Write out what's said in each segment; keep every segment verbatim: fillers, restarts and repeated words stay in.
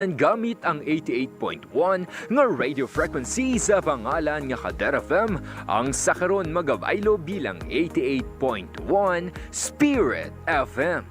gamit ang eighty-eight point one nga radio frequency sa pangalan nga Kader F M, ang sa karon magabaylo bilang eighty-eight point one Spirit F M.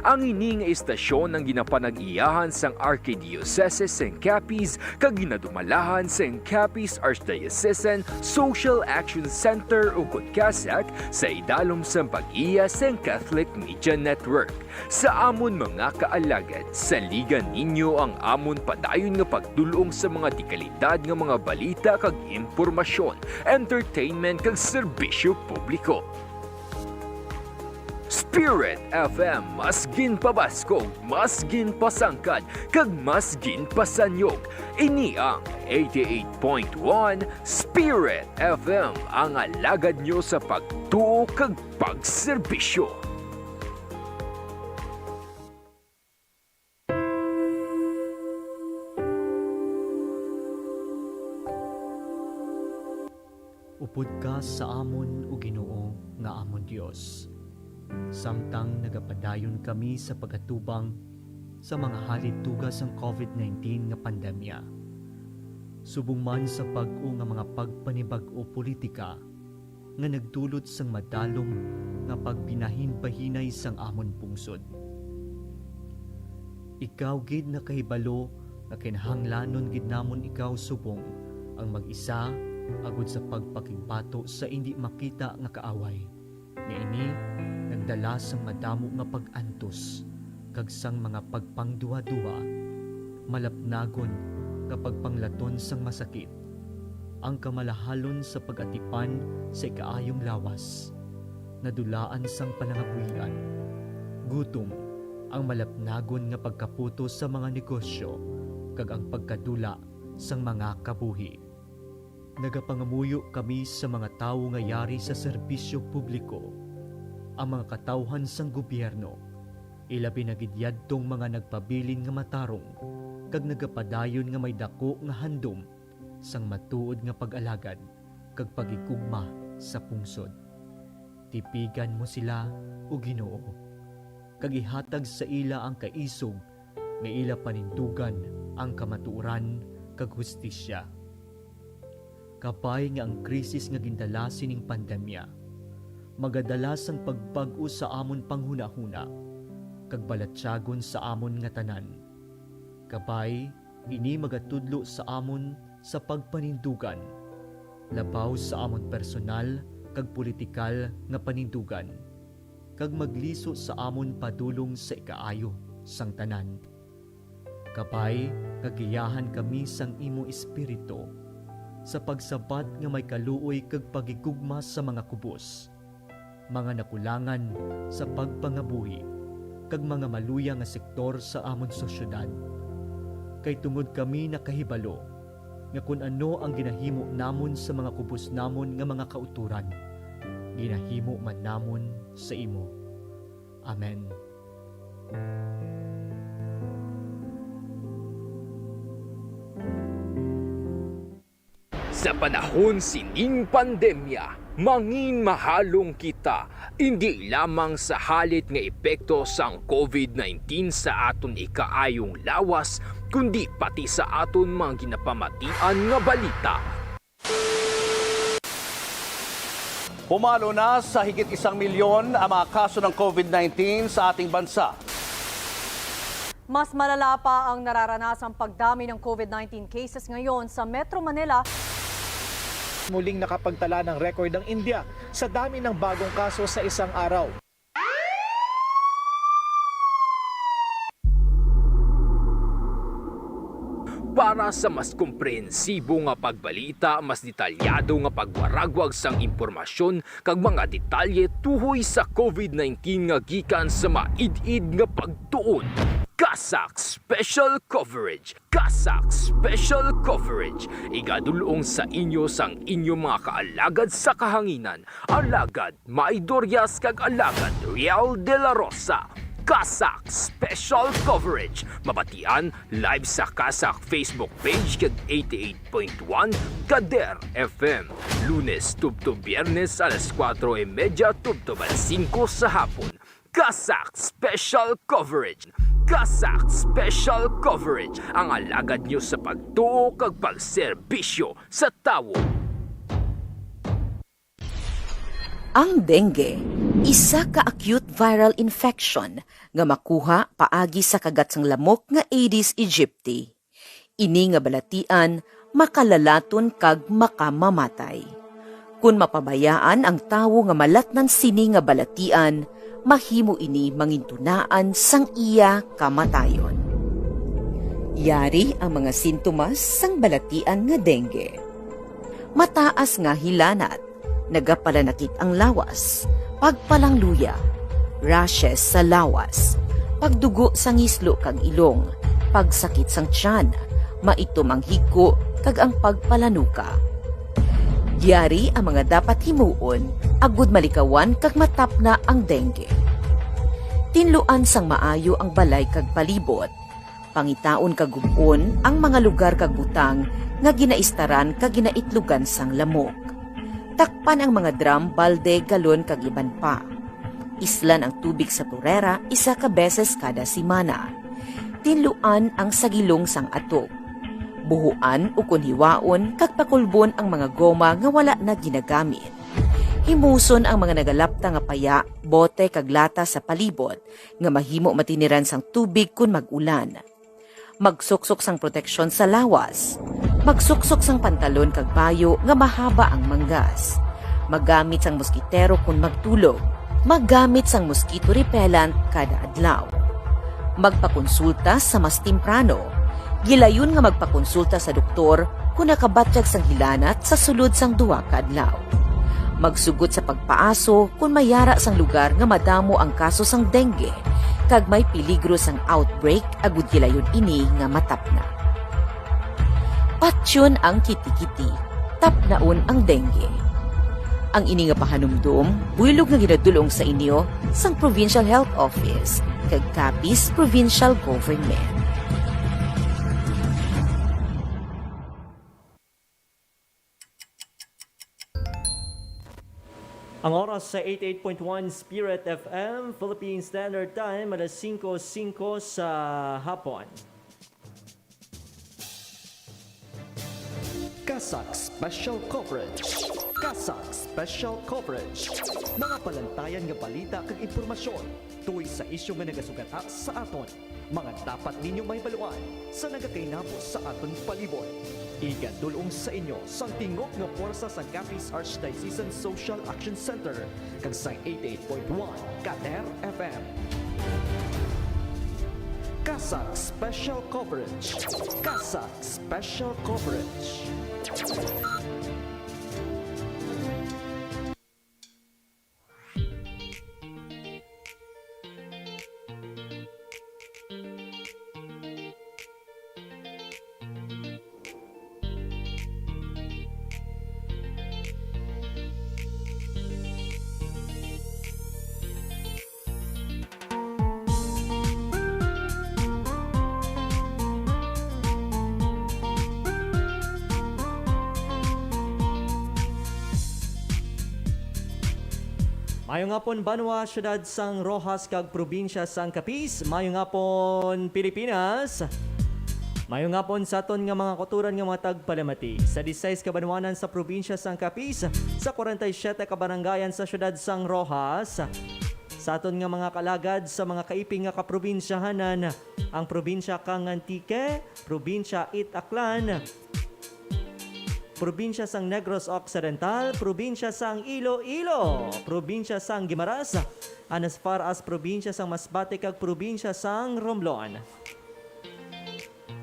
Ang ini nga istasyon ang ginapanag-iyahan sang Arkidiyosesis sang Capiz kag ginadumalahan sang Capiz Archdiocesan Social Action Center, ukon CASAC, sa idalom sang pag-iya sang Catholic Media Network. Sa amon mga kaalagad, saligan ninyo ang amon padayon nga pagdul-ong sa mga dekalidad nga mga balita kag impormasyon, entertainment kag serbisyo publiko. Spirit F M, mas ginpabaskog, mas ginpasangkad, kag mas ginpasanyog. Ini ang eighty-eight point one Spirit F M, ang alagad nyo sa pagtuo kag pagserbisyo. Upod ka sa amon, O Ginoo, nga amon Dios, samtang nagapadayon kami sa pag-atubang sa mga halid tuga sang covid nineteen nga pandemya. Subong man sa bag-o nga mga pagpanibag-o politika nga nagdulot sang madalom nga pagbinahinbahinay sang amon pungsod. Ikaw gid nakahibalo nga kinahanglanon gid namon ikaw subong ang mag-isa, agod sa pagpakigbato sa indi makita nga kaaway, nga ini nagdala sang madamo nga pag-antos kag sang mga pagpangduhaduha, malapnagon nga pagpanglaton sang masakit, ang kamalahalon sa pag-atipan sa ikaayong lawas, nadulaan sang panangabuhian, gutom, ang malapnagon nga pagkaputos sa mga negosyo, kag ang pagkadula sang mga kabuhi. Nagapangamuyo kami sa mga tawo nga yari sa serbisyo publiko, ang mga katawhan sang gobyerno, ilabi na gid yadtong mga nagpabilin nga matarong kag nagapadayon nga may daku nga handom sang matuod nga pag-alagad kag paghigugma sa pungsod. Tipigan mo sila, O Ginoo, kag ihatag sa ila ang kaisog nga ila panindugan ang kamatuoran kag hustisya. Kabay nga ang krisis nga gindala sining pandemya magadala sang pagbag-o sa amon panghunahuna kag balatyagon sa amon nga tanan. Kabay, ini magatudlo sa amon sa pagpanindugan, labaw sa amon personal kag politikal nga panindugan, kag magliso sa amon padulong sa ikaayo sang tanan. Kabay nga giyahan kami sang imo Espiritu sa pagsabat nga may kaluoy kag paghigugma sa mga kubos, mga nakulangan sa pagpangabuhi, kag mga maluya nga sektor sa amon sosyedad. Kay tungod kami nakahibalo nga kon ano ang ginahimo namon sa mga kubos namon nga mga kautoran, ginahimo man namon sa imo. Amen. Sa panahon sining pandemya, mangin mahalong kita, indi lamang sa halit nga epekto sang covid nineteen sa aton ikaayong lawas, kundi pati sa aton mga ginapamatian nga balita. Pumalo na sa higit isang milyon ang mga kaso ng covid nineteen sa ating bansa. Mas malala pa ang nararanasang pagdami ng covid nineteen cases ngayon sa Metro Manila. Muling nakapagtala ng record ang India sa dami ng bagong kaso sa isang araw. Para sa mas komprehensibo nga pagbalita, mas detalyado nga pagwaragwag sang impormasyon kag mga detalye tuhoy sa covid nineteen nga gikan sa maid-id nga pagtuon, CASAC Special Coverage. CASAC Special Coverage, igadul-ong sa inyo sang inyo mga kaalagad sa kahanginan, Alagad May Dorias kag Alagad Riel de la Rosa. CASAC Special Coverage, mabatian live sa CASAC Facebook page kag eighty-eight point one Kader F M, Lunes tubtob Biyernes alas kuwatro y medya tubtob alas singko sa hapon. CASAC Special Coverage. CASAC Special Coverage, ang alagad niyo sa pagtuo kag pagserbisyo sa tawo. Ang dengue, isa ka acute viral infection nga makuha paagi sa kagat sang lamok nga Aedes aegypti. Ini nga balatian makalalaton kag makamamatay. Kon mapabayaan ang tawo nga malatnan sini nga balatian, mahimo ini mangintunaan sang iya kamatayon. Yari ang mga sintomas sang balatian nga dengue. Mataas nga hilanat, nagapalanakit ang lawas, pagpalangluya, rashes sa lawas, pagdugo sa ngislo kag ilong, pagsakit sang tiyan, maitom ang higko kag ang pagpalanuka. Yari ang mga dapat himuon agud malikawan kag matapna ang dengue. Tinluan sang maayo ang balay kag palibot. Pangitaon kag gub-on ang mga lugar kag butang nga ginaistaran kag ginaitlugan sang lamok. Takpan ang mga drum, balde, galon, kag iban pa. Islan ang tubig sa turera isa ka beses kada semana. Tinluan ang sagilong sang atop. Buhuan ukon hiwaon kag pakulbon ang mga goma nga wala na ginagamit. Himuson ang mga nagalapta nga paya, bote, kag lata sa palibot nga mahimo matiniran sang tubig kon mag-ulan. Magsuksok sang proteksyon sa lawas. Magsuksok sang pantalon kag bayo nga mahaba ang manggas. Maggamit sang moskitero kon magtulog. Maggamit sang mosquito repellent kada adlaw. Magpakonsulta sa mas temprano. Gilayon nga magpakonsulta sa doktor kon nakabatyag sang hilanat sa sulod sang duha ka adlaw. Magsugot sa pagpaaso kon may yara sang lugar nga madamo ang kaso sang dengue kag may peligro sang outbreak agud gilayon ini nga matapna. Patyon ang kitikiti, tapnaon ang dengue. Ang ini nga pahanumdom buylog nga ginadul-ong sa inyo sang Provincial Health Office kag Capiz Provincial Government. Ang oras sa eighty-eight point one Spirit F M, Philippine Standard Time, alas singko singko sa hapon. CASAC Special Coverage. CASAC Special Coverage. Mga palantayan nga balita kag impormasyon tungod sa isyu nga nagasugata sa aton. Mga dapat ninyo mahibaluan sa nagakainabo sa aton palibot. Igadul-ong sa inyo sang tingog nga pwersa sang Capiz Archdiocesan Social Action Center kag sang eighty-eight point one Kader F M. CASAC Special Coverage. CASAC Special Coverage. Mayong hapon, banwa, siyudad sang Roxas, kag probinsya sang Capiz. Mayong hapon, Pilipinas. Mayong hapon sa aton nga mga kauturan nga mga tagpalamati. Sa disisais ka banwanan sa probinsya sang Capiz, sa kwarenta y siyete ka barangayan sa siyudad sang Roxas, sa aton nga mga kaalagad sa mga kaiping nga kaprobinsyahanan, ang probinsya kang Antique, probinsya it Aklan, probinsya sang Negros Occidental, probinsya sang Iloilo, probinsya sang Guimaras, and as far as probinsya sang Masbate kag probinsya sang Romblon.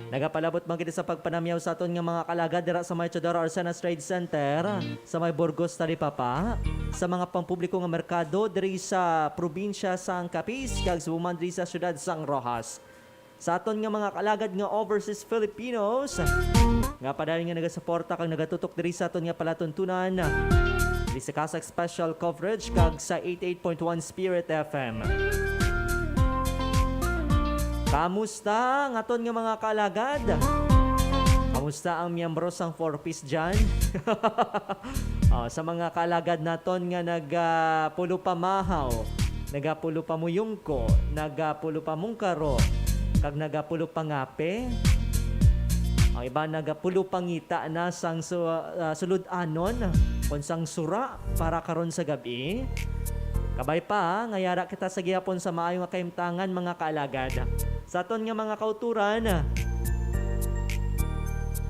Nagapalabot man kita sa pagpanamyaw sa aton nga mga kaalagad dira sa may Teodoro Arcenas Trade Center, sa may Burgos, Talipapa, sa mga pampubliko nga merkado diri sa probinsya sang Capiz, kag subong man diri sa siyudad sang Roxas. Sa aton nga mga kaalagad nga overseas Filipinos, nga padayon nga nagasuporta kag nagatutok diri sa aton nga palatuntunan, diri sa CASAC Special Coverage kag sa eighty-eight point one Spirit F M. Kamusta ang aton nga mga kaalagad? Kamusta ang miyembro sang Four Ps dyan? Oh, sa mga kaalagad naton nga nag, ah, pulo pa mahaw, nagapulo pa muyungko, nagapulo pa mungkaro, kag nagapulo pangape. Ang iban nagapulo pangita na sang su-, ah, sulod-anon kon sang sura para karon sa gab-i. Kabay pa nga yara kita sa gihapon sa maayo nga kahimtangan, mga kaalagad. Sa aton nga mga kauturan,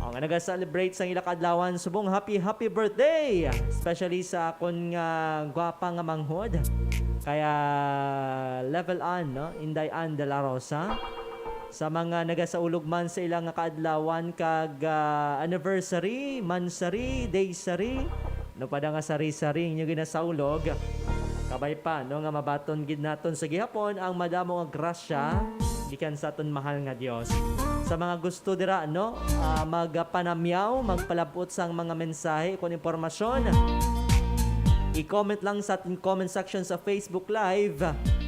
o, nga naga-celebrate sang ila kaadlawan, subong happy, happy birthday! Especially sa akon nga gwapa nga manghod, kaya Level Ann, no? Inday Ann de la Rosa. Sa mga nagasaulog man sa ila nga kaadlawan kag, ah, anniversary, mansary, daysary, no, pada nga sari-sari inyo ginasaulog, kabay pa, no, nga mabaton gid naton sa gihapon ang madamo nga grasya gikan sa aton mahal nga Dios. Sa mga gusto dira, no, ah, magpanamyaw, magpalab-ot sang mga mensahe kon impormasyon, i-comment lang sa aton comment section sa Facebook Live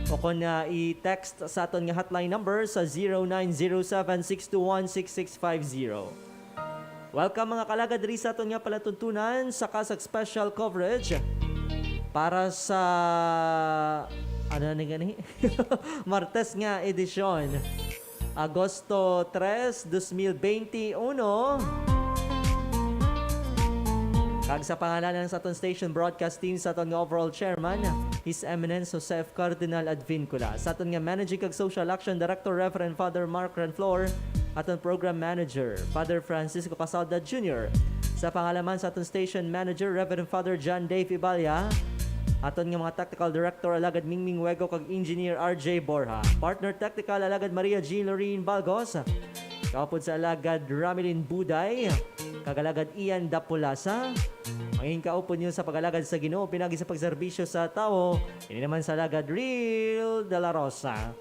o kon, ah, i-text sa aton nga hotline number sa zero nine zero seven six two one six six five zero. Welcome, mga kaalagad, diri sa aton nga palatuntunan sa CASAC Special Coverage para sa, ano na gani? Martes nga edisyon, Agosto tres, dos mil benti uno. Kag sa pangalan sa aton station broadcast team, sa aton nga overall chairman, His Eminence Joseph Cardinal Advincula, sa aton nga Managing kag Social Action Director, Reverend Father Mark Renflor, aton Program Manager, Father Francisco Casalda Junior, sa pangalaman sa aton Station Manager, Reverend Father John Dave Iballa, aton nga mga Technical Director, Alagad Mingming Wego kag Engineer R J Borja, Partner Technical, Alagad Maria Jean Lorraine Balgos, kaupod sa Alagad Ramilin Buday, kag Alagad Ian Dapulasa. Ang inyong kaupod niyo sa pag-alagad sa Ginoo, pinagi sa pagserbisyo sa tawo, ini naman sa Alagad Real de la Rosa.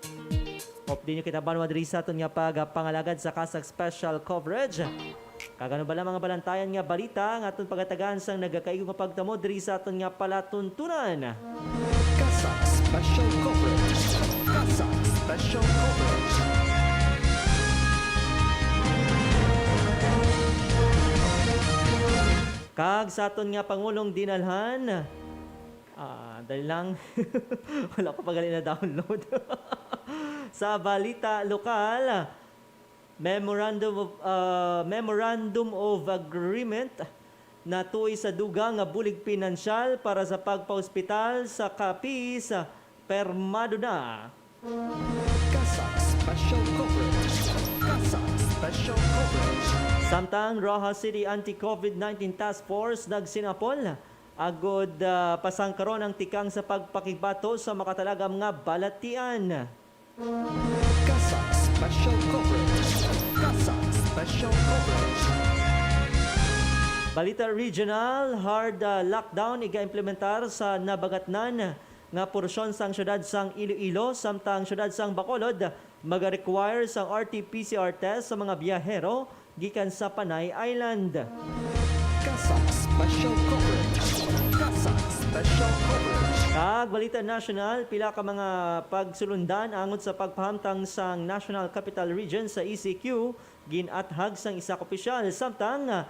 Update niyo kita banwa diri sa aton nga pagpangalagad sa CASAC Special Coverage. Kag ano bala mga balantayan nga balita nga aton pagatagaan sang nagakaigo nga pagtamod diri sa aton nga palatuntunan? CASAC Special Coverage. CASAC Special Coverage. Kag sa aton nga pangulong dinalhan, ah, dali lang. Wala ko pa gali na-download. Sa balita lokal, Memorandum of, ah, Memorandum of Agreement natuoy sa dugang nga bulig pinansyal para sa pagpaospital sa Capiz, pirmado na. CASAC Special Coverage. CASAC Special Coverage. Samtang Roxas City Anti-COVID nineteen Task Force nagsinapol agod, ah, pasangkaron ang tikang sa pagpakigbato sa makatalagam nga balatian. CASAC Special Coverage. CASAC Special Coverage. Balita regional, hard, ah, lockdown iga-implementar sa nabagatnan nga porsyon sang siyudad sang Iloilo, samtang siyudad sang Bacolod maga-require sang R T P C R test sa mga biyahero gikan sa Panay Island. CASAC Special Coverage. CASAC Special Coverage. Kag balita nasyonal, pila ka mga pagsulundan angot sa pagpahamtang sang National Capital Region sa E C Q gin-athag sang isa ka opisyal, samtang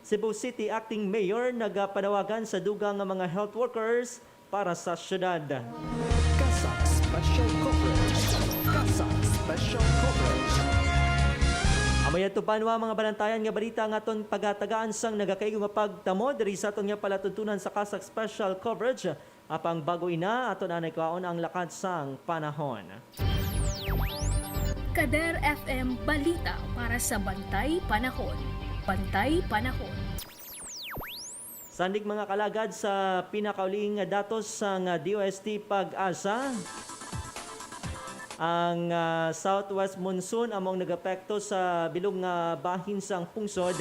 Cebu City Acting Mayor nagapanawagan sa dugang nga mga health workers para sa syudad. CASAC Special Coverage. CASAC Special Coverage. Amo yadto pa, mga balantayan nga balita nga aton pagatagaan sang nagakaigo nga pagtamod diri sa aton nga palatuntunan sa CASAC Special Coverage. Apang bago ina, aton anay kuhaon ang lakad sang panahon. Kader F M Balita para sa Bantay Panahon. Bantay Panahon. Sandig, mga kalagad, sa pinakauling nga datos sang D O S T PAGASA, ang, ah, southwest monsoon amo ang nagapekto sa bilog nga bahin sang pungsod,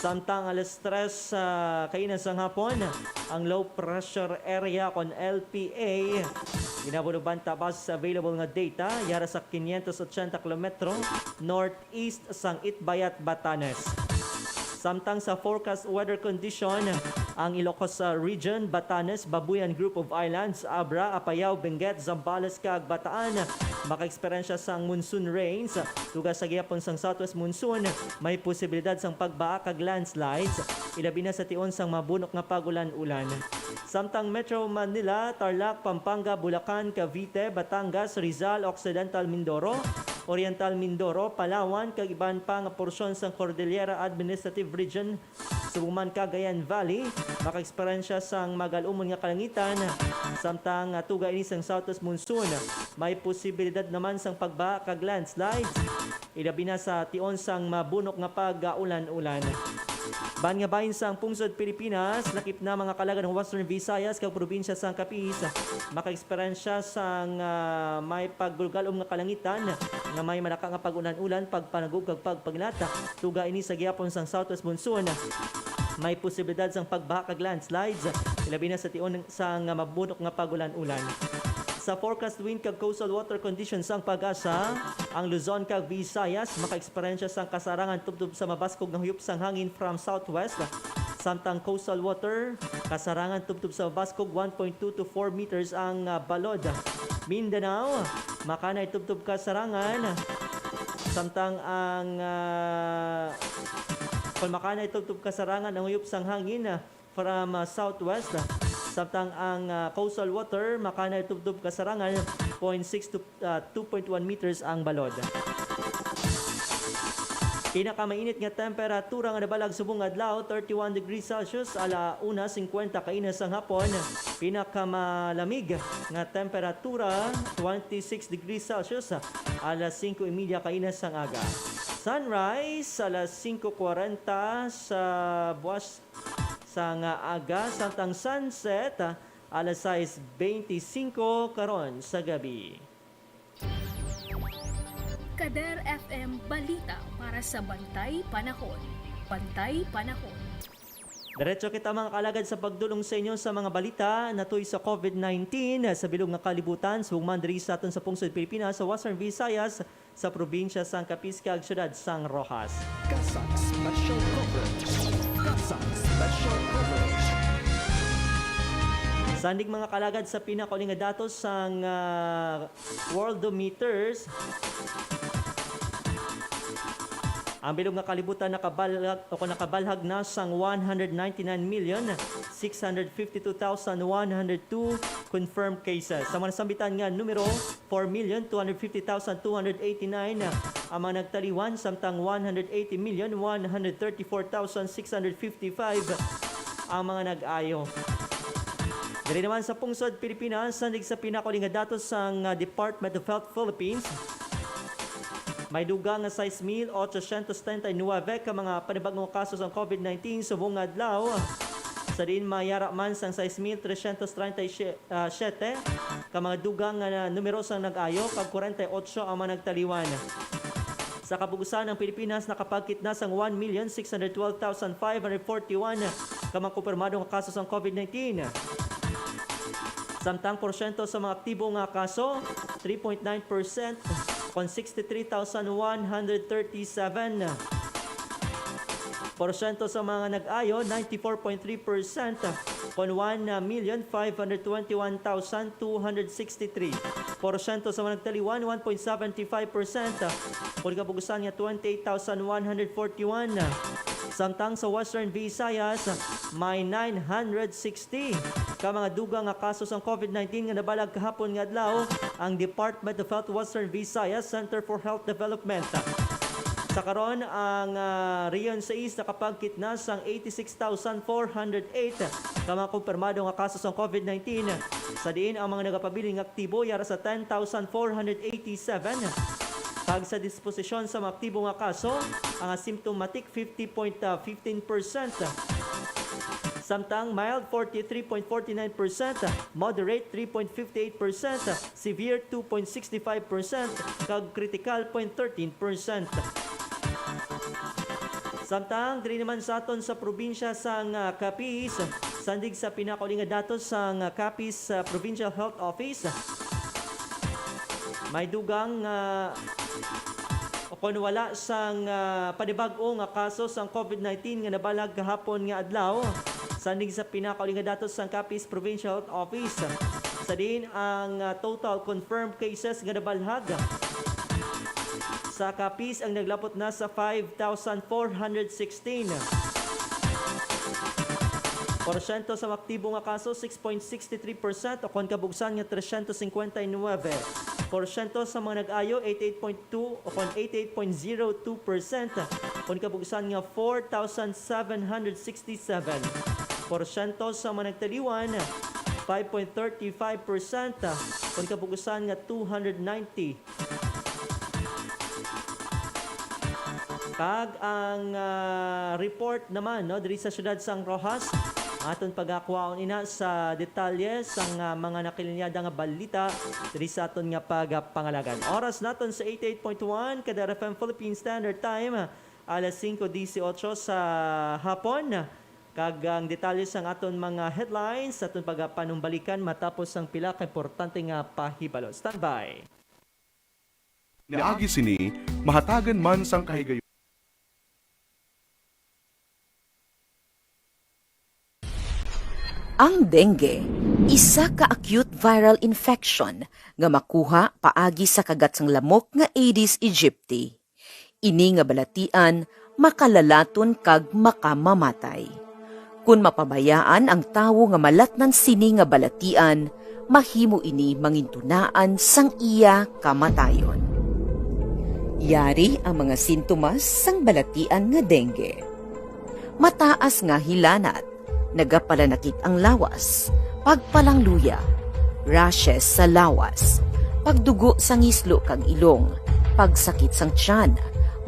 samtang alas tres sa kaina sang hapon, ang low pressure area kon L P A ginabunuban ta base sa available nga data, yara sa quinientos ochenta kilometro north east sang Itbayat, Batanes. Samtang sa forecast weather condition, ang Ilocos, ah, Region, Batanes, Babuyan Group of Islands, Abra, Apayao, Benguet, Zambales, kag Bataan makaeksperyensya sang monsoon rains. Tuga sa gihapon sang southwest monsoon, may posibilidad sang pagbaha kag landslides, ilabi na sa tion sang mabunok nga pag-ulan-ulan. Samtang Metro Manila, Tarlac, Pampanga, Bulacan, Cavite, Batangas, Rizal, Occidental Mindoro, Oriental Mindoro, Palawan, kag iban pa nga porsyon sang Cordillera Administrative Region, subong man Cagayan Valley, makaeksperyensya sang magal-umon nga kalangitan, samtang, ah, tuga ini sang southwest monsoon. May posibilidad naman sang pagbaha kag landslides, ilabi na sa tion sang mabunok nga pag-ulan-ulan. Ban nga bahin sang pungsod Pilipinas, lakip na mga kalagan ng Western Visayas kag probinsya sang Capiz, makaeksperyensya sang, ah, may paggalum-om nga kalangitan nga may malaka nga pag-ulan-ulan, pagpanagog kag pagpaginat. Tuga ini sa gihapon sang southwest monsoon. May posibilidad sang pagbaha kag landslides, ilabi na sa tion sang mabunok nga pag-ulan-ulan. Sa forecast wind kag coastal water conditions sang PAGASA, ang Luzon kag Visayas makaeksperyensya sang kasarangan tubtob sa mabaskog nga huyop sang hangin from southwest, samtang coastal water, kasarangan tubtob sa mabaskog one point two to four meters ang, ah, balod. Mindanao, makanay tubtob kasarangan, samtang ang, ah, kon makanay tubtob kasarangan ang huyop sang hangin, ah, from, ah, southwest, ah, samtang ang, ah, coastal water makanay tubtob kasarangan point six to, ah, two point one meters ang balod. Pinakamainit nga temperatura nga nabalag subong adlaw, thirty-one degrees Celsius, ala una cincuenta kaina sang hapon. Pinakamalamig nga temperatura, twenty-six degrees Celsius, alas singko y media kaina sang aga. Sunrise, alas singko kwarenta sa buwas sang aga, samtang sunset, alas sais beintisinko karon sa gabi. Kader F M Balita para sa Bantay Panahon. Bantay Panahon. Diretso kita, mga kalagad, sa pagdulong sa inyo sa mga balita natuy sa covid nineteen sa bilog nga kalibutan, subong man diri sa aton sa pungsod Pilipinas, sa Western Visayas, sa probinsya sang Capiz kag siyudad sang Roxas. CASAC Special Coverage. CASAC Special Coverage. Sandig, mga kalagad, sa pinakauli nga datos sang, ah, Worldometers, ang bilog nga kalibutan nakabalhag o nakabalhag na sang one hundred ninety-nine million six hundred fifty-two thousand one hundred two confirmed cases. Sa mga nasambitan nga numero, four million two hundred fifty thousand two hundred eighty-nine ang mga nagtaliwan, samtang one hundred eighty million one hundred thirty-four thousand six hundred fifty-five ang mga nag-ayo. Diri naman sa pungsod Pilipinas, sandig sa pinakauli nga datos sang, ah, Department of Health Philippines, may dugang nga sais mil ochocientos treinta y nueve ka mga panibag-ong kaso sang covid nineteen subong nga adlaw, sa diin mayara man sang sais mil trescientos treinta y siete, ah, siete ka mga dugang nga numero sang nag-ayo, kag kwarenta y otso ang mga nagtaliwan. Sa kabug-usan, ang Pilipinas nakapagkit na sang one million six hundred twelve thousand five hundred forty-one ka mga kumpirmado nga kaso sang covid nineteen. Samtang porsyento sa mga aktibo nga kaso, three point nine percent, kon sixty-three thousand one hundred thirty-seven. Porsyento sa mga nag-ayo, ninety-four point three percent, kon one million five hundred twenty-one thousand two hundred sixty-three. Porsyento sa mga nagtaliwan, one point seventy-five percent, kon kabug-usan nga twenty-eight thousand one hundred forty-one. Samtang sa Western Visayas, may nine hundred sixty ka mga dugang nga kaso sang covid nineteen nga nabalag kahapon nga adlaw ang Department of Health Western Visayas Center for Health Development. Sa karon, ang, ah, Region sais nakapagkit na sang eighty-six thousand four hundred eight ka mga kumpirmado nga kaso sang covid nineteen, sa diin ang mga nagapabilin nga aktibo yara sa ten thousand four hundred eighty-seven, kag sa disposisyon sa mga aktibo nga kaso, ang asymptomatic fifty point fifteen percent, samtang mild forty-three point forty-nine percent, moderate three point fifty-eight percent, severe two point sixty-five percent, kag critical point thirteen percent. Samtang diri naman sa aton sa probinsya sang, ah, Capiz, sandig sa pinakauli nga datos sang, ah, Capiz, ah, Provincial Health Office, may dugang, ah, o kon wala sang, ah, panibag-o nga kaso sang covid nineteen nga nabalag kahapon nga adlaw, sandig sa pinakauli nga datos sang Capiz Provincial Health Office. Sa diin ang, ah, total confirmed cases nga nabalhag sa Capiz ang naglapot na sa five thousand four hundred sixteen. Porsyento sa mga aktibo nga kaso, six point six three percent, o kon kabugsan nga tresyentos singkwenta y nuwebe. Porsyento sa mga nag-ayo, eighty-eight point two o kon eighty-eight point zero two percent, kon kabugsan nga four thousand seven hundred sixty-seven. Porsyento sa mga nagtaliwan, five point thirty-five percent, kon kabugsan nga two hundred ninety. Kag ang, ah, report naman, no, diri sa siyudad sang Roxas, aton pagakuhaon ina sa detalye sang, ah, mga nakalinyada nga balita diri sa aton nga pagpangalagad. Oras naton sa eighty-eight point one Kadar F M Philippine Standard Time, alas singko dieciocho sa hapon. Kag ang detalye sang aton mga headlines, aton pagapanumbalikan matapos ang pila ka importante nga pahibalo. Standby. Niagi sini, mahatagan man sang kahigayon. Ang dengue, isa ka acute viral infection nga makuha paagi sa kagat sang lamok nga Aedes aegypti. Ini nga balatian makalalaton kag makamamatay. Kon mapabayaan ang tawo nga malatnan sini nga balatian, mahimo ini mangintunaan sang iya kamatayon. Yari ang mga sintomas sang balatian nga dengue. Mataas nga hilanat, nagapalanakit ang lawas, pagpalangluya, rashes sa lawas, pagdugo sa ngislo kag ilong, pagsakit sang tiyan,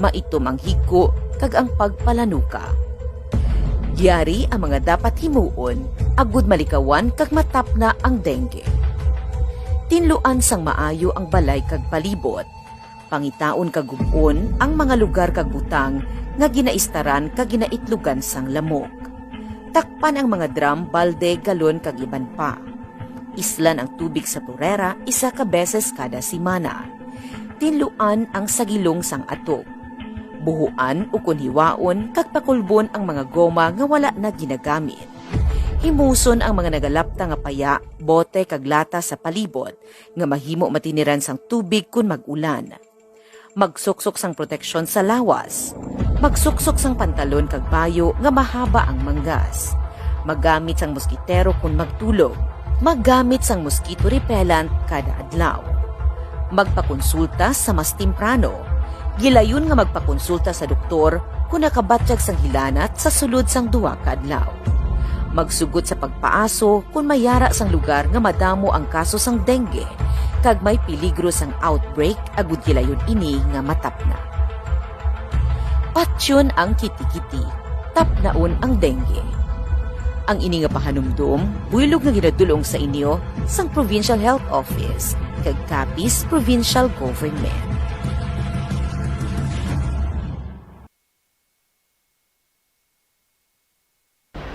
maitom ang higko, kag ang pagpalanuka. Yari ang mga dapat himuon agud malikawan kag matapna ang dengue. Tinluan sang maayo ang balay kag palibot. Pangitaon kag gub-on ang mga lugar kag butang nga ginaistaran kag ginaitlugan sang lamok. Takpan ang mga drum, balde, galon, kag iban pa. Islan ang tubig sa turera isa ka beses kada semana. Tinluan ang sagilong sang atop. Buhuan ukon hiwaon kag pakulbon ang mga goma nga wala na ginagamit. Himuson ang mga nagalapta nga paya, bote, kag lata sa palibot nga mahimo matiniran sang tubig kon mag-ulan. Magsuksok sang proteksyon sa lawas. Magsuksok sang pantalon kag bayo nga mahaba ang manggas. Maggamit sang moskitero kon magtulog. Maggamit sang mosquito repellent kada adlaw. Magpakonsulta sa mas temprano. Gilayon nga magpakonsulta sa doktor kon nakabatyag sang hilanat sa sulod sang duha ka adlaw. Magsugot sa pagpaaso kon may yara sang lugar nga madamo ang kaso sang dengue, kag may peligro sang outbreak agud gilayon ini nga matapna. Patyon ang kiti-kiti, tapnaon ang dengue. Ang ini nga pahanumdom, buylog nga ginadul-ong sa inyo sang Provincial Health Office kag Capiz Provincial Government.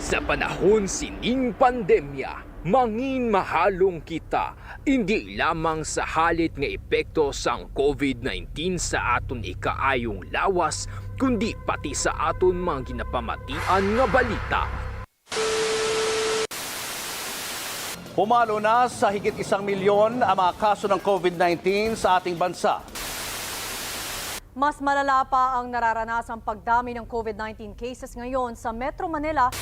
Sa panahon sining pandemya, mangin mahalong kita, indi lamang sa halit nga epekto sang covid nineteen sa aton ikaayong lawas, kundi pati sa aton mga ginapamatian nga balita. Pumalo na sa higit isang milyon ang mga kaso ng covid nineteen sa ating bansa. Mas malala pa ang nararanasang pagdami ng covid nineteen cases ngayon sa Metro Manila.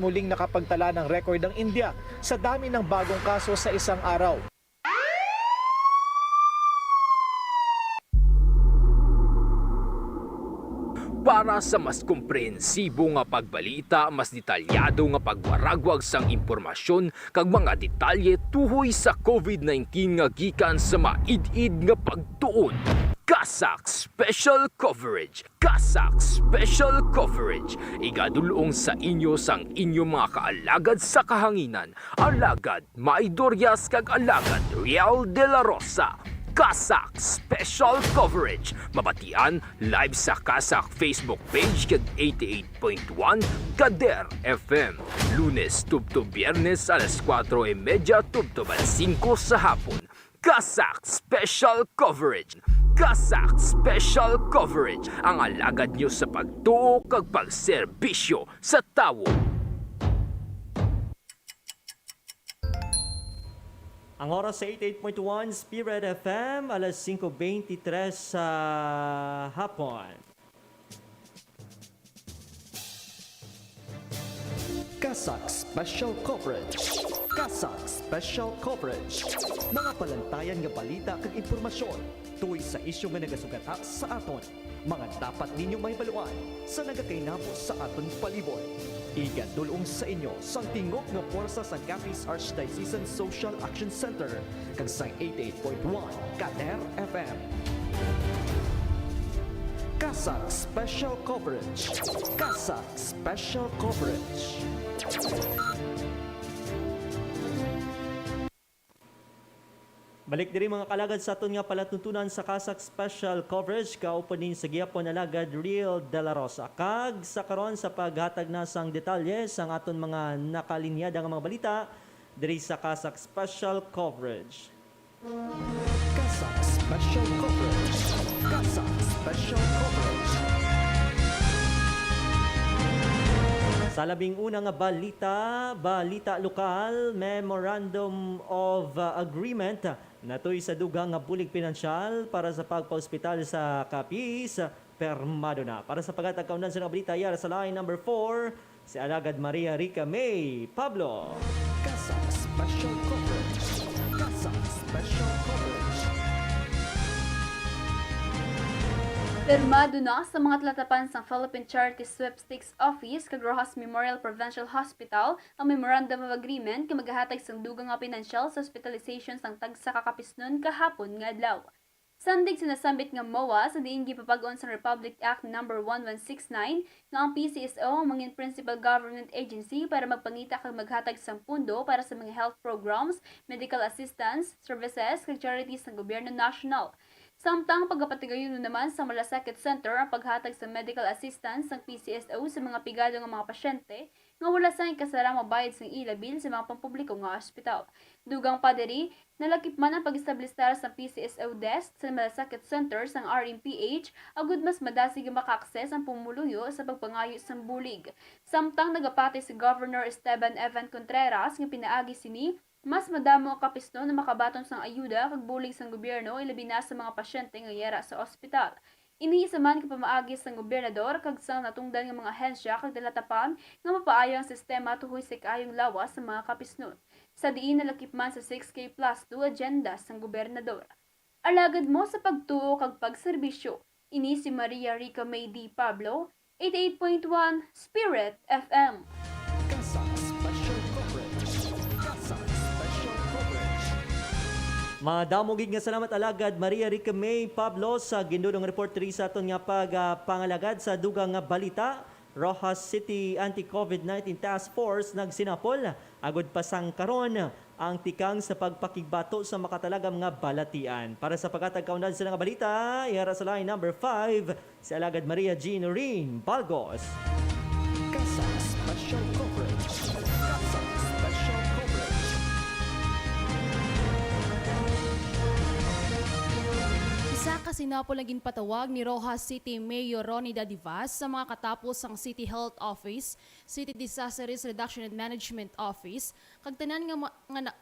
Muling nakapagtala ng record ang India sa dami ng bagong kaso sa isang araw. Para sa mas komprehensibo nga pagbalita, mas detalyado nga pagwaragwag sang impormasyon kag mga detalye tuhoy sa covid nineteen nga gikan sa maid-id nga pagtuon, CASAC Special Coverage. CASAC Special Coverage, igadul-ong sa inyo sang inyo mga kaalagad sa kahanginan, Alagad May Dorias kag Alagad Riel de la Rosa. CASAC Special Coverage, mabatian live sa CASAC Facebook page kag eighty-eight point one Kader F M, Lunes tubtob Biyernes alas kuwatro y medya tubtob alas singko sa hapon. CASAC Special Coverage. CASAC Special Coverage, ang alagad nyo sa pagtuo kag pagserbisyo sa tawo. Ang oras sa eighty-eight point one Spirit F M, alas singko beintitres sa hapon. CASAC Special Coverage. CASAC Special Coverage. Mga palantayan nga balita kag impormasyon tungod sa isyu nga nagasugata sa aton. Mga dapat ninyo mahibaluan sa nagakainabo sa aton palibot. Igadul-ong sa inyo sang tingog nga pwersa sang Capiz Archdiocesan Social Action Center kag sang eighty-eight point one Kader F M. CASAC Special Coverage. CASAC Special Coverage. Balik diri, mga kalagad, sa aton nga palatuntunan sa CASAC Special Coverage, kaupod ninyo sa gihapon, Alagad Real de la Rosa. Kag sa karon, sa paghatag na sang detalye sang aton mga nakalinyada nga mga balita diri sa CASAC Special Coverage. CASAC Special Coverage. CASAC Special Coverage. Sa labing una nga balita, balita lokal, Memorandum of, uh, Agreement natuy sa dugang nga bulig pinansyal para sa pagpaospital sa Capiz, pirmado na. Para sa paghatag kaundan sa mga balita, yara sa line number four, si Alagad Maria Rica May Pablo. CASAC Special Coverage. CASAC Special Coverage. Pirmado na sa mga talatapan sang Philippine Charity Sweepstakes Office kag Roxas Memorial Provincial Hospital ang Memorandum of Agreement nga magahatag sang dugang nga pinansyal sa hospitalization sang tagsa ka Capisnon kahapon nga adlaw. Sandig sa nasambit nga MOA, sa diin ginpapag-on sang Republic Act Number one one six nine nga ang P C S O ang mangin principal government agency para magpangita kag maghatag sang pundo para sa mga health programs, medical assistance, services, kag charities sang gobyerno nasyonal. Samtang pagapatigayon naman sa Malasakit Center ang paghatag sa medical assistance sang P C S O sa mga pigado nga mga pasyente nga wala sang kasarang mabayad sang ila bill sa mga pampubliko nga ospital. Dugang pa diri, nalakip man ang pag-establisar sang P C S O desk sa Malasakit Center sang R M P H, agud mas madasig nga maka-access ang pumuluyo sa pagpangayo sang bulig. Samtang nagapati si Governor Esteban Evan Contreras nga pinaagi sini, mas madamo ang Capisnon nga makabaton sang ayuda kag bulig sang gobyerno, ilabi na sa mga pasyente nga yara sa ospital. Ini isa man ka pamaagi sang gobernador kag sang natungdan nga mga ahensya kag talatapan nga mapaayo ang sistema tuhoy sa kaayong lawas sa mga Capisnon, sa diin nalakip man sa six K plus two agenda sang gobernador. Alagad mo sa pagtuo kag pagserbisyo, ini si Maria Rica May D. Pablo, eighty-eight point one Spirit F M. CASAC Special Coverage. CASAC Special Coverage. Madamo gid nga salamat, Alagad Maria Rica May Pablo, sa gindulong report diri sa aton nga pagpangalagad. Sa dugang nga balita, Roxas City Anti-COVID nineteen Task Force nagsinapol agud pa sang karon ang tikang sa pagpakigbato sa makatalagam nga balatian. Para sa paghatag kaundan sa nga balita, ihara sa line number five, si Alagad Maria Jean Noreen Balgos. CASAC Special Coverage. CASAC Special Coverage. Isa ka sinapol ang ginpatawag ni Roxas City Mayor Ronnie Dadivas sa mga katapos sang City Health Office, City Disaster Risk Reduction and Management Office, kag tanan nga ma-, nga na-,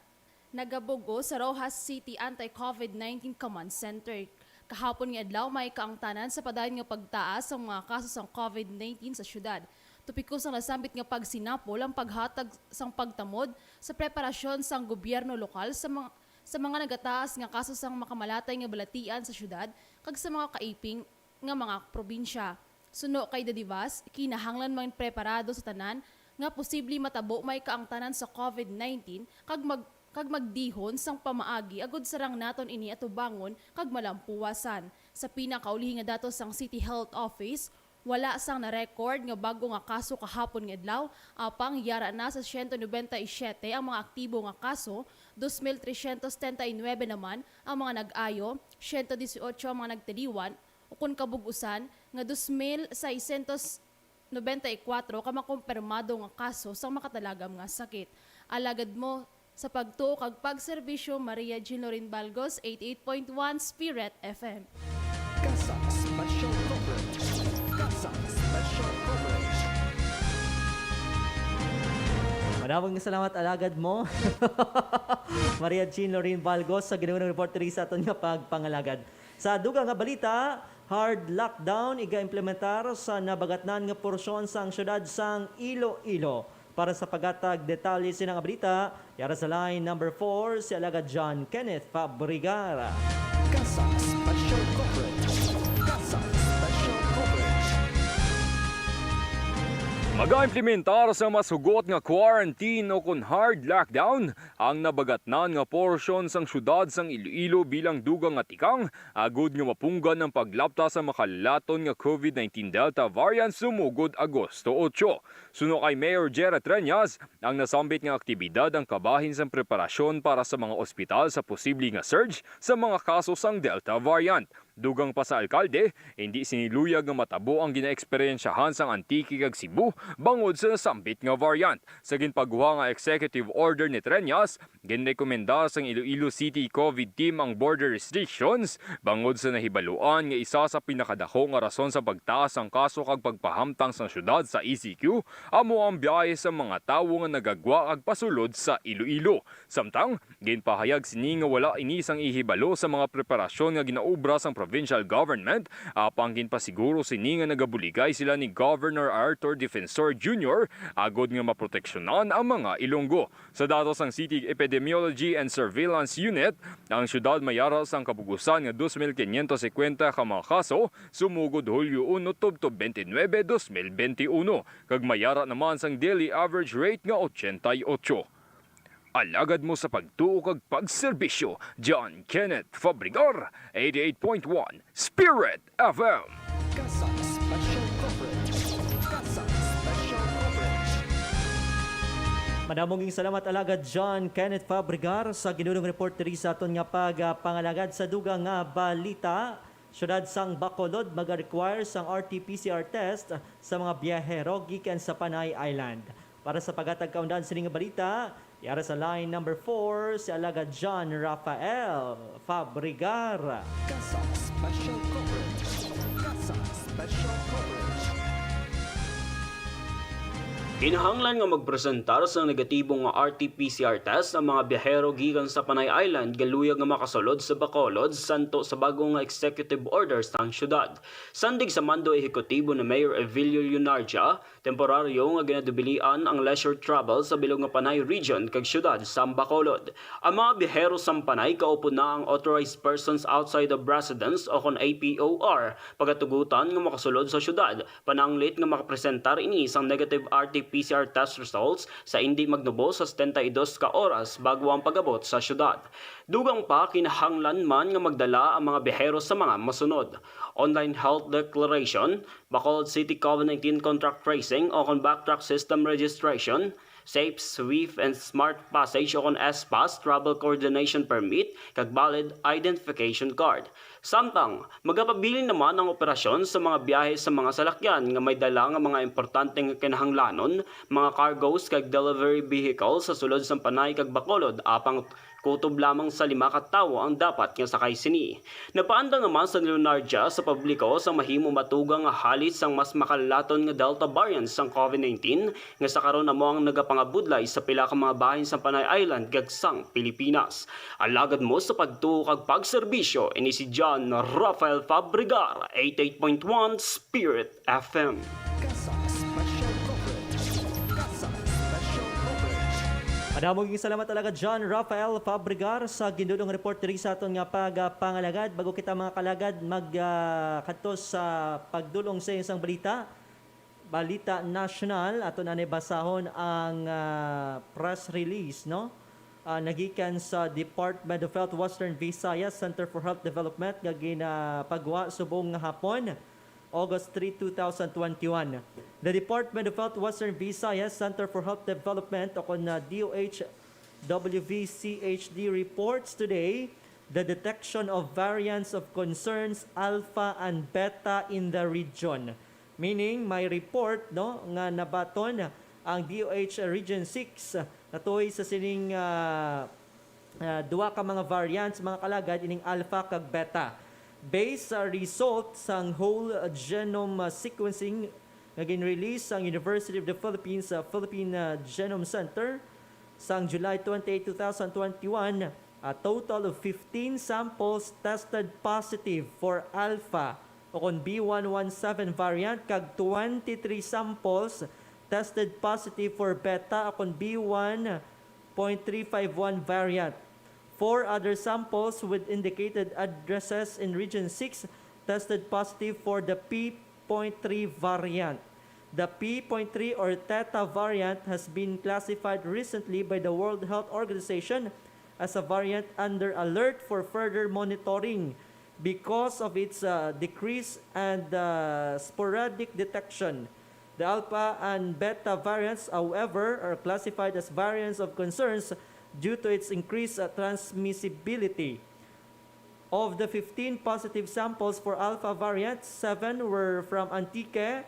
nagabug-os sa Roxas City Anti-COVID nineteen Command Center. Kahapon nga adlaw, may kaangtanan sa padayon nga pagtaas sang mga kaso sang COVID nineteen sa syudad. Topiko sang nasambit nga pagsinapol ang paghatag sang pagtamod sa preparasyon sang gobyerno lokal sa mga, sa mga nagataas nga kaso sang makamalatay nga balatian sa syudad kag sa mga kaiping nga mga probinsya. Suno kay Dadivas, kinahanglan man preparado sa tanan nga posible matabo may kaangtanan sa COVID nineteen kag mag-, kag magdihon sang pamaagi agud sarang naton ini atubangon kag malampuwasan. Sa pinakaulihi nga datos sang City Health Office, wala sang na-record nga bag-o nga kaso kahapon nga adlaw, apang yara na sa siyento nobenta y siyete ang mga aktibo nga kaso, dos mil tresyentos setenta y nuebe naman ang mga nag-ayo, siyento dieciocho ang mga nagtiliwan, ukon kabug-usan nga dos mil seiscientos noventa y cuatro ka makumpirmado nga kaso sang makatalagam nga sakit. Alagad mo sa pagtuo kag pagserbisyo, Maria Jean Lorin Balgos, eighty-eight point one Spirit F M. CASAC Special Coverage. CASAC Special Coverage. Madamo nga salamat, alagad mo, Maria Jean Lorin Balgos, sa ginunang report diri sa aton nga pagpangalagad. Sa dugang nga balita, hard lockdown iga-implementar sa nabagatnan nga porsyon sang siyudad sang Iloilo. Para sa paghatag detalye sini nga balita, yara sa line number four si Alagad John Kenneth Fabregar. CASAC Special Coverage. CASAC Special Coverage. Mag-implementar sa mas hugot nga quarantine o kon hard lockdown ang nabagatnan nga porsyon sang siyudad sang Iloilo bilang dugang nga tikang, agud nga mapunggan ang paglapta sa makalaton nga COVID nineteen Delta variant sumugod Agosto otso. Suno kay Mayor Jerry Treñas, ang nasambit nga aktibidad ang kabahin sang preparasyon para sa mga ospital sa posible nga surge sa mga kaso sang Delta variant. Dugang pa sa alkalde, hindi sini luyag nga matabo ang ginaeksperyensyahan sang Antique kag Cebu bangod sa nasambit nga variant. Sa ginpaguha nga executive order ni Treñas, ginrekomenda sang Iloilo City COVID team ang border restrictions bangod sa nahibaluan nga isa sa pinakadako nga rason sa pagtaas sang kaso kag pagpahamtang sang syudad sa E C Q amo ang biyahe sa mga tawo nga nagagwa kag pasulod sa Iloilo. Samtang, ginpahayag sini nga wala ini sang ihibalo sa mga preparasyon nga ginaobra sang provincial government, apang ginpasiguro sini nga nagabuligay sila ni Governor Arthur Defensor Junior agod nga maproteksyonan ang mga Ilonggo. Sa datos sang City Epidemiology and Surveillance Unit, ang syudad may ara sang kabugusan nga dos mil quinientos cincuenta ka mga kaso sumugod Hulyo uno tubtob twenty-nine, dos mil twenty-one, kag may ara naman sang daily average rate nga ochenta y ocho. Alagad mo sa pagtuo kag pagserbisyo, John Kenneth Fabregar, eighty-eight point one Spirit F M. CASAC Special Coverage. CASAC Special Coverage. Madamo nga salamat, Alagad John Kenneth Fabregar, sa ginulong report diri sa aton nga pagpangalagad. Sa dugang nga balita, Siyudad sang Bacolod mag-require sang R T P C R test sa mga biyahero gikan sa Panay Island. Para sa paghatag kaundan sini nga balita, yara sa line number four si Alagad John Rafael Fabregar. CASAC Special Coverage. CASAC Special Coverage. Kinahanglan nga magpresentar sang negatibo nga R T P C R test ang mga biyahero gikan sa Panay Island nga luyag nga makasulod sa Bacolod, santo sa bago nga executive order sang syudad. Sandig sa mando ehekutibo ni Mayor Evilio Leonardia, temporaryo nga ginadubilian ang leisure travel sa bilog nga Panay Region kag siyudad sang Bacolod. Ang mga biyahero sang Panay kaupod na ang authorized persons outside of residence o kon A P O R, pagatugutan nga makasulod sa siyudad, pananglit nga makapresentar ini sang negative R T P C R test results sa indi magnubo sa setenta y dos ka oras bago ang pag-abot sa siyudad. Dugang pa, kinahanglan man nga magdala ang mga biyahero sa mga masunod: online health declaration, Bacolod City COVID nineteen contact tracing o kon backtrack system registration, Safe, Swift, and Smart Passage o kon S pass travel coordination permit, kag valid identification card. Samtang, magapabilin naman ang operasyon sa mga biyahe sa mga salakyan nga may dala nga mga importante nga kinahanglanon, mga cargos kag delivery vehicles sa sulod sang Panay kag Bacolod, apang kutob lamang sa lima ka tawo ang dapat nga sakay sini. Napaandam naman sang Leonardia sa publiko sang mahimo matugang nga halit sang mas makalaton nga Delta variant sang COVID nineteen nga sa karon amo ang nagapangabudlay sa pila ka mga bahin sang Panay Island kag sang Pilipinas. Alagad mo sa pagtuo kag pagserbisyo, ini si John Rafael Fabregar, eighty-eight point one Spirit F M. CASAC Special Coverage. CASAC Special Coverage. Madamo nga salamat talaga, John Rafael Fabregar, sa ginulong report diri sa aton nga pagpangalagad. Bago kita, mga kalagad, mag, ah, kadto sa pagdulong sa isang balita, balita nasyonal, aton anay basahon ang, ah, press release, no? Ah, nagikan sa Department of Health Western Visayas Center for Health Development nga ginapagwa subong nga hapon, August three, two thousand twenty-one. The Department of Health Western Visayas Center for Health Development, o kon, ah, D O H W V C H D, reports today the detection of variants of concerns Alpha and Beta in the region. Meaning, may report, no, nga nabaton ang D O H Region six natuoy sa sining, ah, ah, duha ka mga variants, mga kalagad, ining Alpha kag Beta. Based sa result sang whole, ah, genome, ah, sequencing nga gin-release sang University of the Philippines, ah, Philippine, ah, Genome Center sang July twenty-eight, two thousand twenty-one, a total of fifteen samples tested positive for Alpha o kon B one one seven variant, kag twenty-three samples tested positive for Beta o kon B one point three five one variant. Four other samples with indicated addresses in Region six tested positive for the P point three variant. The P point three or Theta variant has been classified recently by the World Health Organization as a variant under alert for further monitoring because of its, uh, decrease and, uh, sporadic detection. The Alpha and Beta variants, however, are classified as variants of concerns due to its increased, uh, transmissibility. Of the fifteen positive samples for Alpha variant, seven were from Antique,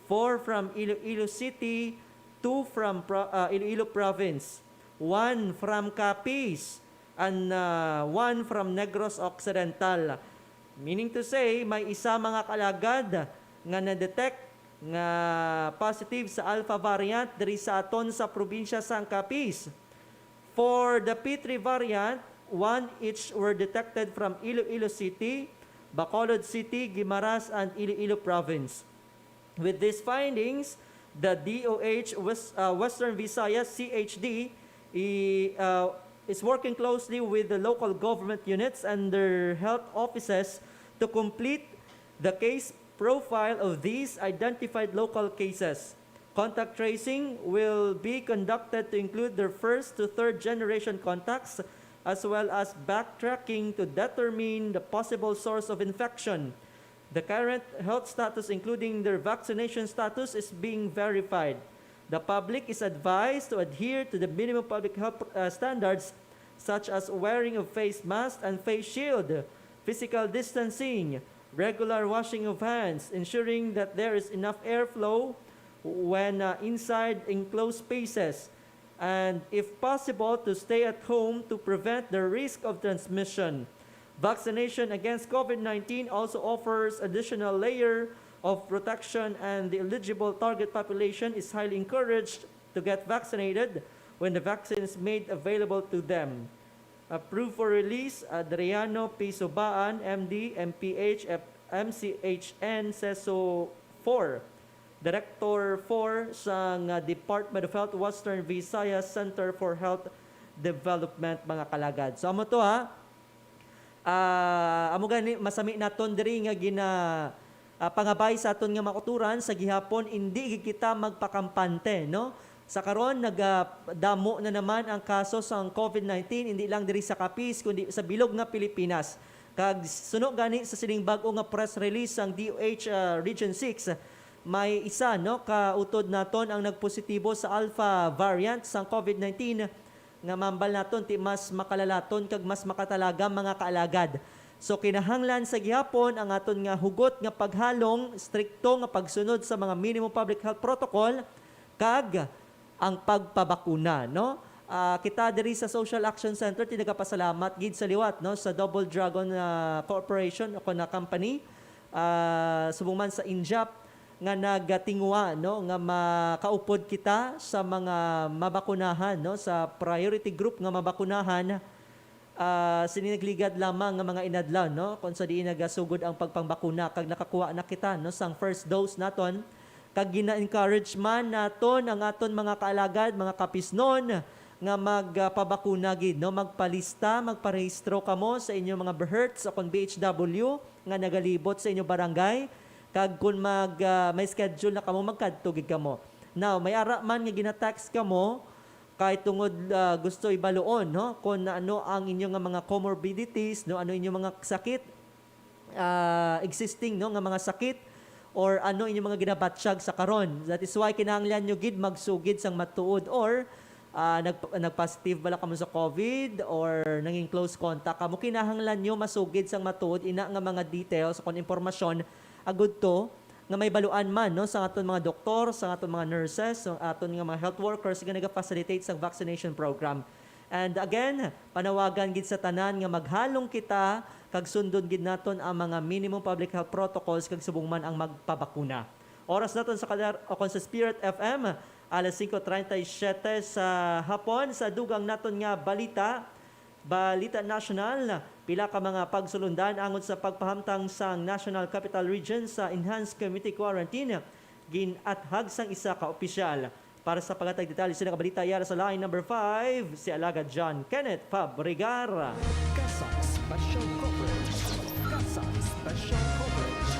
four from Iloilo City, two from pro-, uh, Iloilo Province, one from Capiz, and, uh, one from Negros Occidental. Meaning to say, may isa, mga kaalagad, nga na-detect nga positive sa Alpha variant diri sa aton sa probinsya sang Capiz. For the P three variant, one each were detected from Iloilo City, Bacolod City, Guimaras, and Iloilo Province. With these findings, the D O H West-, uh, Western Visayas, C H D, i-, uh, is working closely with the local government units and their health offices to complete the case profile of these identified local cases. Contact tracing will be conducted to include their first to third generation contacts, as well as backtracking to determine the possible source of infection. The current health status, including their vaccination status, is being verified. The public is advised to adhere to the minimum public health, uh, standards, such as wearing of face mask and face shield, physical distancing, regular washing of hands, ensuring that there is enough airflow when, uh, inside enclosed spaces, and, if possible, to stay at home to prevent the risk of transmission. Vaccination against COVID nineteen also offers additional layer of protection, and the eligible target population is highly encouraged to get vaccinated when the vaccine is made available to them. Approved for release, Adriano P. Subaan, M D, M P H, F-, M C H N, CESO four, Director four sang, uh, Department of Health, Western Visayas Center for Health Development, mga kalagad. So, amo to, ha. Ah, amo gani, masami naton diri nga gina-, ah, pangabay sa aton nga mga kautoran, sa gihapon, indi gid kita magpakampante, no? Sa karon, nagadamo na naman ang kaso sang COVID nineteen, hindi lang diri sa Capiz, kundi sa bilog nga Pilipinas. Kag suno gani sa sining bag-o nga press release sang D O H, ah, Region six, may isa, no, ka utod naton ang nagpositibo sa Alpha variant sang COVID nineteen, nga mambal naton ti mas makalalaton kag mas makatalagam, mga kaalagad. So, kinahanglan sa gihapon ang aton nga hugot nga paghalong, strikto nga pagsunod sa mga minimum public health protocol, kag ang pagpabakuna, no? Ah, kita diri sa Social Action Center, ti nagapasalamat gid sa liwat, no, sa Double Dragon, ah, Corporation o kon na company, ah, subong man sa Injap, nga nagatinguha, no, nga makaupod kita sa mga mabakunahan, no, sa priority group nga mabakunahan, ah, sini nagligad lamang nga mga inadlaw, no, kung sa diin nagasugod ang pagpangbakuna kag nakakuha na kita, no, sang first dose naton, kag gina-encourage man naton ang aton mga kaalagad, mga Capisnon, nga magpabakuna gid, no, magpalista, magparehistro kamo sa inyong mga BHERTs o kon B H W nga nagalibot sa inyong barangay, kag kon mag, ah, may schedule na kamo, magkadto gid kamo. Now, may ara man nga gina-text kamo, kay tungod, ah, gusto ibaluon, no, kung ano ang inyo nga mga comorbidities, no, ano inyo mga sakit, ah, existing, no, nga mga sakit, or ano inyo mga ginabatyag sa karon. That is why kinahanglan nyo gid magsugid sang matuod, or, ah, nag-, nag-positive bala kamo sa COVID, or nanging close contact kamo. Kinahanglan nyo masugid sang matuod ina nga mga details o kon impormasyon, agud to nga may baluan man, no, sa aton mga doktor, sa aton mga nurses, sa aton nga mga health workers nga naga-facilitate sa vaccination program. And again, panawagan gid sa tanan nga maghalong kita kag sundon gid naton ang mga minimum public health protocols kag subong man ang magpabakuna. Oras naton sa kadar o kon sa Spirit F M, alas singko treinta y siete sa hapon. Sa dugang naton nga balita, Balita National, pila ka mga pagsulundan angot sa pagpahamtang sang National Capital Region sa Enhanced Community Quarantine. gin-athag sang isa ka opisyal. Para sa paghatag detalye sa nakabalita, yara sa line number five, si Alagad John Kenneth Fabregar. CASAC Special Coverage. CASAC Special Coverage.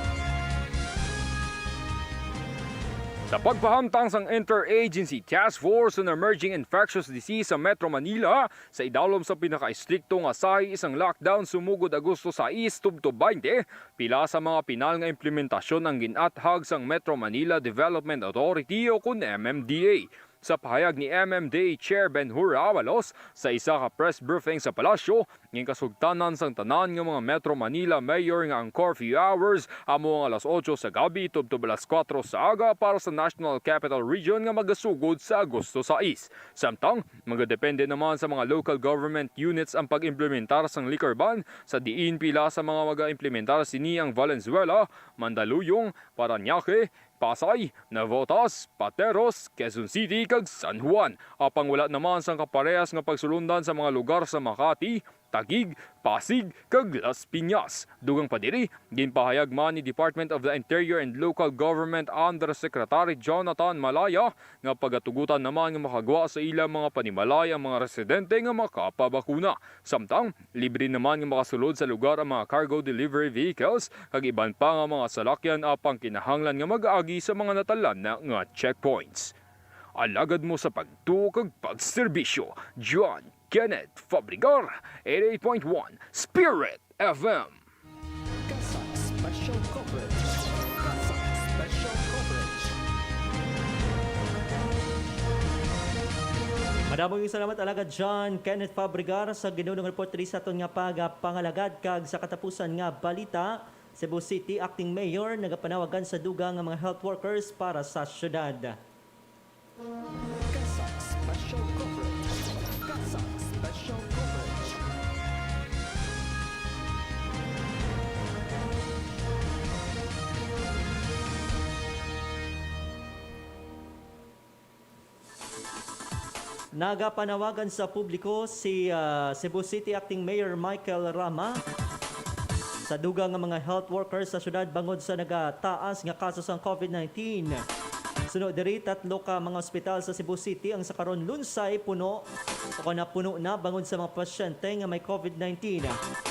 Sa pagpahamtang sang Interagency Task Force on Emerging Infectious Disease sa Metro Manila, sa idalom sa pinakaistrikto nga sahi sang lockdown sumugod Agosto sais tubtob twenty, pila sa mga pinal nga implementasyon ang gin-athag sang Metro Manila Development Authority o kun M M D A. Sa pahayag ni M M D A Chair Ben Hur Avalos sa isa ka press briefing sa palasyo, ginkasugtanan sang tanan nga mga Metro Manila mayor nga ang curfew hours amo ang alas otso sa gabi tubtob alas kuwatro sa aga para sa National Capital Region nga magasugod sa Agosto sais. Samtang magadepende naman sa mga local government units ang pag-implementar sang liquor ban, sa diin pila sa mga mag-implementar sini ang Valenzuela, Mandaluyong, Parañaque, Pasay, Navotas, Pateros, Quezon City, kag San Juan. Apang wala naman sang kaparehas nga pagsulundan sa mga lugar sa Makati, Taguig, Pasig, kag Las Piñas. Dugang pa diri, ginpahayag man ni Department of the Interior and Local Government Undersecretary Jonathan Malaya nga pagatugutan naman nga makagwa sa ilang mga panimalay ang mga residente nga makapabakuna. Samtang, libre naman nga makasulod sa lugar ang mga cargo delivery vehicles kag iban pa nga mga salakyan, apang kinahanglan nga mag-agi sa mga natalan na nga checkpoints. Alagad mo sa pagtuo kag pagserbisyo, John Kenneth Fabregar, eighty-eight point one Spirit F M. CASAC Special Coverage. CASAC Special Coverage. Madamo yung salamat, Alagad John Kenneth Fabregar, sa ginunong report diri sa aton nga pagapangalagad. Kag sa katapusan nga balita, Cebu City Acting Mayor nagapanawagan sa dugang nga mga health workers para sa syudad. CASAC Special Coverage. CASAC Special Coverage. Nagapanawagan sa publiko si, ah, Cebu City Acting Mayor Michael Rama sa dugang nga mga health workers sa syudad bangod sa nagataas nga kaso sang COVID nineteen. Suno diri, tatlo ka mga ospital sa Cebu City ang sa karon lunsay puno o kon puno na bangod sa mga pasyente nga may COVID nineteen.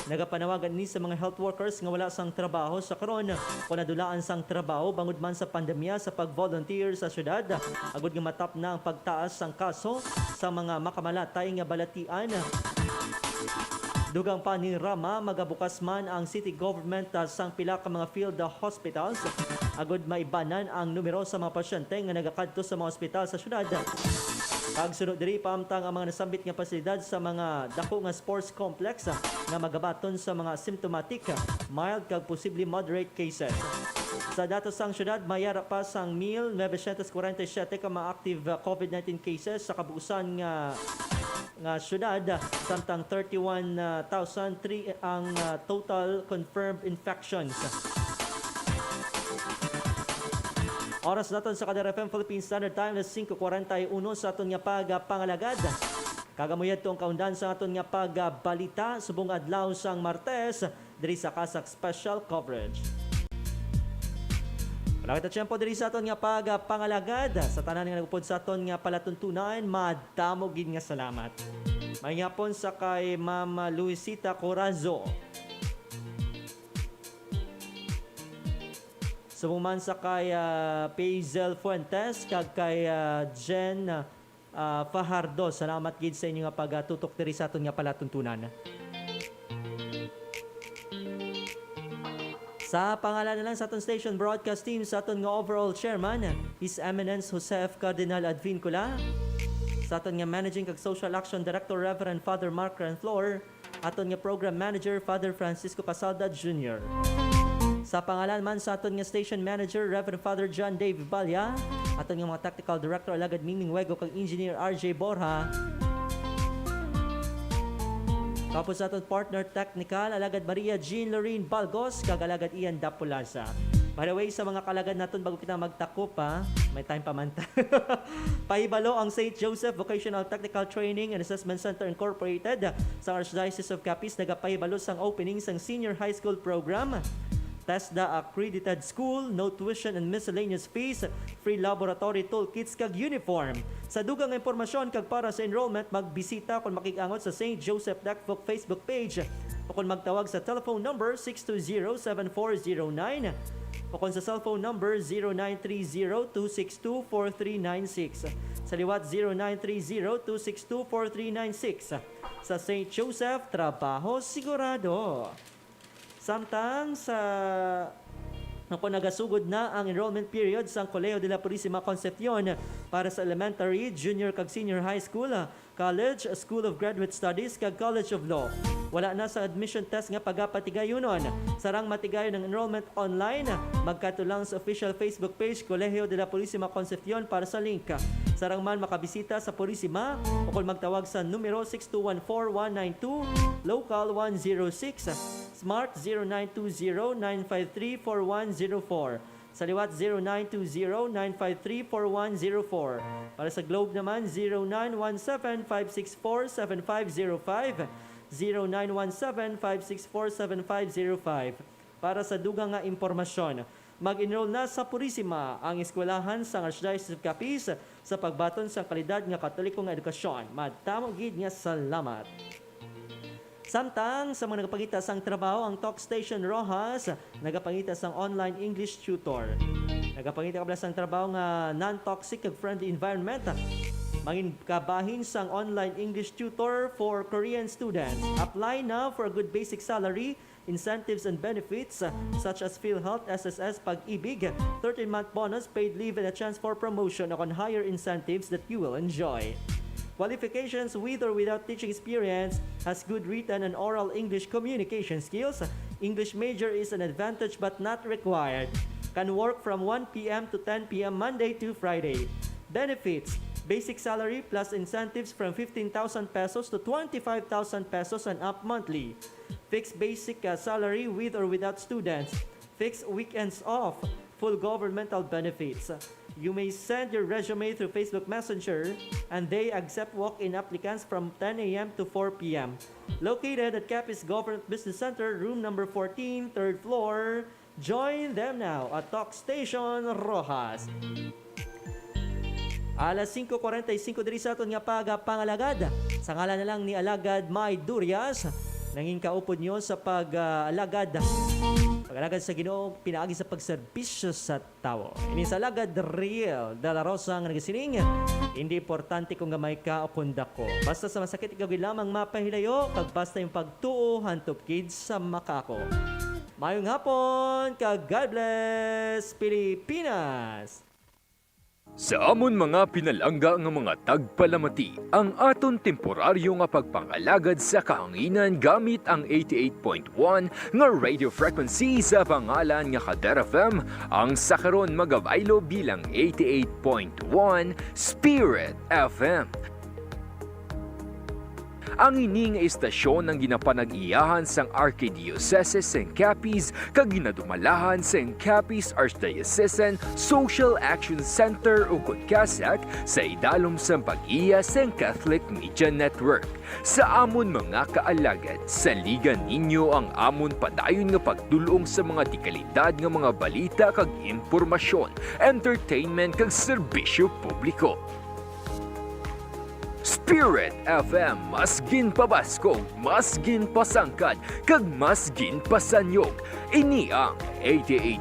Nagapanawagan ini sa mga health workers nga wala sang trabaho sa karon o nadulaan sang trabaho bangod man sa pandemya sa pag-volunteer sa syudad, agud nga matapna ang pagtaas sang kaso sa mga makamalatay nga balatian. Dugang pa ni Rama, magabukas man ang city government, ah, sang pila ka mga field, ah, hospitals, agud maibanan ang numero sa mga pasyente nga nagakadto sa mga ospital sa syudad. Pagsuno diri, paamtang ang mga nasambit nga pasilidad sa mga dako nga sports complex, ah, nga magabaton sa mga symptomatic, ah, mild kag posible moderate cases. Sa datos sang syudad, may ara pa sang mil novecientos kwarenta y siyete ka mga active, ah, COVID nineteen cases sa kabuusan nga, nga syudad, samtang thirty-one thousand three ang, ah, total confirmed infections. Oras naton sa Kadar F M Philippine Standard Time, alas singko kwarenta y uno sa aton nga pagapangalagad. Kag amo yadto ang kaundan sa aton nga pagbalita subong adlaw sang Martes diri sa CASAC Special Coverage. Wala kita tiyempo diri sa aton nga pagpangalagad. Sa tanan nga nagupod sa aton nga palatuntunan, madamo gid nga salamat. May hapon sa kay Ma'am Luisita Corazo. Subong man sa kay, ah, Paisel Fuentes kag kay, ah, Jen, ah, Fajardo. Salamat gid sa inyo nga pagatutok diri sa aton nga palatuntunan. Sa pangalan na lang sa aton station broadcast team, sa aton nga overall chairman, His Eminence Jose F. Cardinal Advincula, sa aton nga managing kag social action director, Reverend Father Mark Renflor, aton nga program manager, Father Francisco Pasalda Junior. Sa pangalan man sa aton nga station manager, Reverend Father John Dave Balya, aton nga mga technical director, Alagad Mingming Wego kag engineer R J Borja. Tapos sa aton partner technical, Alagad Maria Jean Lorraine Balgos kag Alagad Ian Dapulaza. By the way, sa mga kalagad naton, bago kita magtakop, ha, may time pa man ta. Pahibalo ang Saint Joseph Vocational Technical Training and Assessment Center Incorporated sa Archdiocese of Capiz nagapahibalo sang opening sang Senior High School Program. TESDA accredited school, no tuition and miscellaneous fees, free laboratory toolkits kag uniform. Sa dugang nga impormasyon kag para sa enrollment, magbisita kon makig-angot sa Saint Joseph Dakfok Facebook page o kon magtawag sa telephone number six two zero, seven four zero nine o kon sa cellphone number zero nine three zero, two six two, four three nine six. Sa liwat, zero nine three zero, two six two, four three nine six. Sa Saint Joseph, trabaho sigurado. Samtang sa Ako, nagasugod na ang enrollment period sang Colegio de la Purisima Concepcion para sa elementary, junior kag senior high school, college, School of Graduate Studies, kag College of Law. Wala na sa admission test nga pagapatigayonon. Sarang matigayon ang enrollment online, magkadto lang sa official Facebook page Colegio de la Purisima Concepcion para sa link. Sarang man makabisita sa Purisima o kon magtawag sa numero six two one four one nine two, local one zero six, Smart zero nine two zero nine five three four one zero four. Sa liwat, zero nine two zero nine five three four one zero four. Para sa Globe naman, zero nine one seven five six four seven five zero five, zero nine one seven five six four seven five zero five. Para sa dugang nga impormasyon, mag-enroll na sa Purisima, ang eskwelahan sang Archdiocese of Capiz, sa pagbaton sang kalidad nga Katoliko nga edukasyon. Madamo gid nga salamat. Samtang sa mga nagapangita sang trabaho, ang Talk Station Roxas nagapangita sang online English tutor. Nagapangita kabla sang trabaho nga non-toxic kag friendly environment. Mangin kabahin sang online English tutor for Korean students. Apply now for a good basic salary, incentives and benefits, uh, such as PhilHealth, S S S, Pag-ibig, thirteen-month bonus, paid leave, and a chance for promotion o kon higher incentives that you will enjoy. Qualifications: with or without teaching experience, has good written and oral English communication skills. English major is an advantage but not required. Can work from one p m to ten p m Monday to Friday. Benefits: basic salary plus incentives from fifteen thousand pesos to twenty-five thousand pesos and up monthly. Fixed basic, uh, salary with or without students. Fixed weekends off. Full governmental benefits. You may send your resume through Facebook Messenger, and they accept walk-in applicants from ten a m to four p m. Located at Capiz Government Business Center, room number fourteen, third floor. Join them now at Talk Station Roxas. Alas singko kuwarenta y singko diri sa aton nga pagapangalagad. Sa ngalan na lang ni Alagad May Durias, nangin kaupod nyo sa pag, ah, alagad. Pag-alagad sa Ginoo, pinaagi sa pagserbisyo sa tawo. Ini sa Alagad Riel de la Rosa nga nagasiling, "Hindi importante kung gamay ka o kung dako. Basta sa masakit ikaw gid lamang mapahilayo, kag basta yung pagtuo hantop gid sa makako." Mayong hapon, kag God bless, Pilipinas! Sa amon mga pinalangga nga mga tagpalamati, ang aton temporaryo nga pagpangalagad sa kahanginan gamit ang eighty-eight point one nga radio frequency sa pangalan nga Kader F M, ang sa karon magabaylo bilang eighty-eight point one Spirit F M. Ang ini nga istasyon ang ginapanag-iyahan sang Arkidiyosesis sang Capiz kag ginadumalahan sang Capiz Archdiocesan Social Action Center, ukon CASAC, sa idalom sang pag-iya sang Catholic Media Network. Sa amon mga kaalagad, saligan ninyo ang amon padayon nga pagdul-ong sa mga dekalidad nga mga balita kag impormasyon, entertainment kag serbisyo publiko. Spirit F M, mas ginpabaskog, mas ginpasangkad, kag mas ginpasanyog. Ini ang eighty-eight